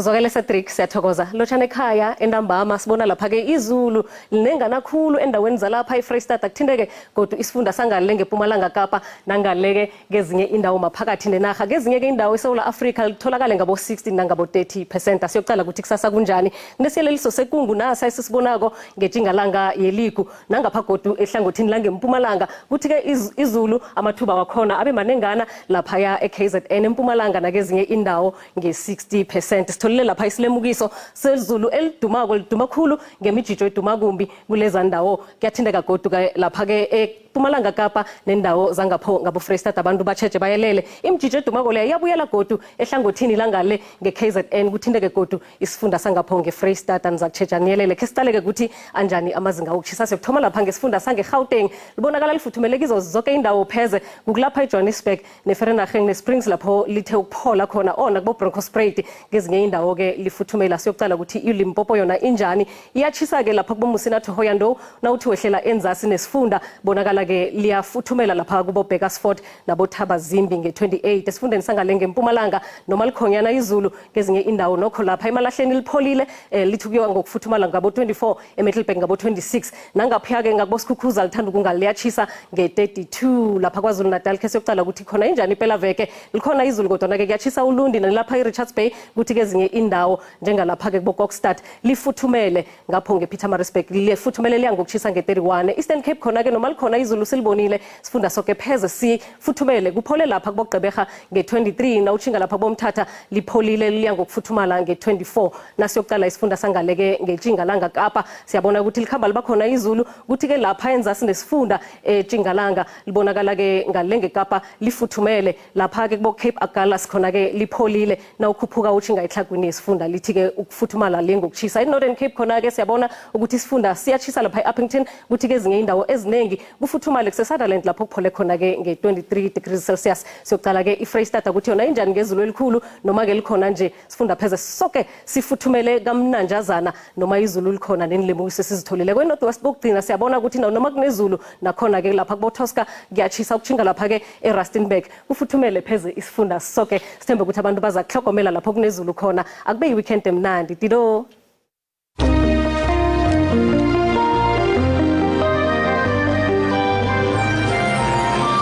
Uzwakele Cedric, siyathokoza. Lotshani ekhaya entambama, sibona lapha-ke izulu linengana khulu endaweni zalapha eFreyistata, kuthinteke godu isifunda sangale ngePumalanga Kapa nangale-ke kezinye indawo maphakathi nenarha. Kezinye-ke indawo eSewula Afrika litholakale ngabo-60 nangabo-30%. Asiyokuqala ukuthi kusasa kunjani. Kunesiyeleliso sekungu nasa esisibonako ngetjingalanga yeligu nangapha godu ehlangothini langempumalanga, kuthi-ke izulu amathuba wakhona abe manengana laphaya e-KZN, eMpumalanga nakezinye indawo nge-60%. Sitholile lapha isilemukiso sezulu elidumako, liduma khulu ngemijijo eduma kumbi kuleza ndawo. Kuyathinteka godu lapha-ke ePumalanga Kapa nendawo zangapho ngabo-Freystata, abantu batjheje bayelele. Imijijo edumako leya iyabuyela godu ehlangothini langale nge-KZN, kuthinteke godu isifunda sangapho nge-Freystata. Nizakutjheja niyelele. Khe siqaleke ukuthi anjani amazinga wokushisa. Siyokuthoma lapha ngesifunda sange-Gauteng, libonakala lifuthumele kizo zonke indawo pheze, kukulapha eJohannesburg neVereeniging neSprings lapho lithe ukuphola khona, ona kubo-Bronkhorstspruit, ngezinye indawo-ke lifuthumela. Siyokucala ukuthi iLimpopo yona injani. Iyatshisa-ke lapha kuboMusina, Thohoyandou, nawuthi wehlela enzasi nesifunda bonakala-ke liyafuthumela lapha kubo-Burgersfort nabo-Thabazimbi nge-28. Esifundeni sangale ngempumalanga noma likhonyana izulu kezinye indawo, nokho lapha emalahleni lipholile, lithi kuyiwa ngokufuthumala ngabo-24, eMiddelburg ngabo-26, nangapha-ke ngakuboSikhukhuza lithanda ukunga liyatshisa nge-32. Lapha KwaZulu Natal khe siyokucala ukuthi khona injani ipelaveke. Likhona izulu kodwana-ke kuyatshisa ulundi nalapha i-Richards Bay, kuthi kezinye indawo njengalapha-ke kubo-Kokstad lifuthumele. Ngapho nge-Pietermaritzburg lifuthumele, liya ngokushisa nge-31. Eastern Cape khona-ke noma likhona izulu silibonile, sifunda soke pheze sifuthumele, kuphole lapha kuboGqeberha nge-23. Nawutshinga lapha kubomthatha lipholile, liya ngokufuthumala nge-24. Nasiyokuqala isifunda sangaleke ngetjingalanga Kapa, siyabona ukuthi likhamba liba khona izulu, kuthi-ke lapha enzasi nesifunda etjingalanga libonakala-ke ngale ngeKapa lifuthumele. Lapha-ke kubo-Cape Agulhas khona-ke lipholile, nawukhuphuka utshinga etlhagwini yesifunda lithi-ke ukufuthumala le ngokushisa. I-Northern Cape khona-ke siyabona ukuthi isifunda siyatshisa lapha e-Upington, kuthi-ke ezinye indawo eziningi kufuthumale, kuse-Sutherland lapho kuphole khona-ke nge-23 degrees Celsius. Siyokuqala-ke iFreyistata ukuthi yona injani ngezulu elikhulu, noma-ke likhona nje, sifunda pheze soke sifuthumele kamnanjazana noma izulu likhona nenilemukiso esizitholile. Kwe-North West kokugcina siyabona ukuthi noma kunezulu nakhona-ke lapha kuboTosca kuyatshisa, ukutshinga lapha-ke eRustenburg kufuthumele pheze isifunda soke. Sithembe ukuthi abantu baza kuhlogomela lapho kunezulu khona. Akube yi-weekend emnandi. Dido.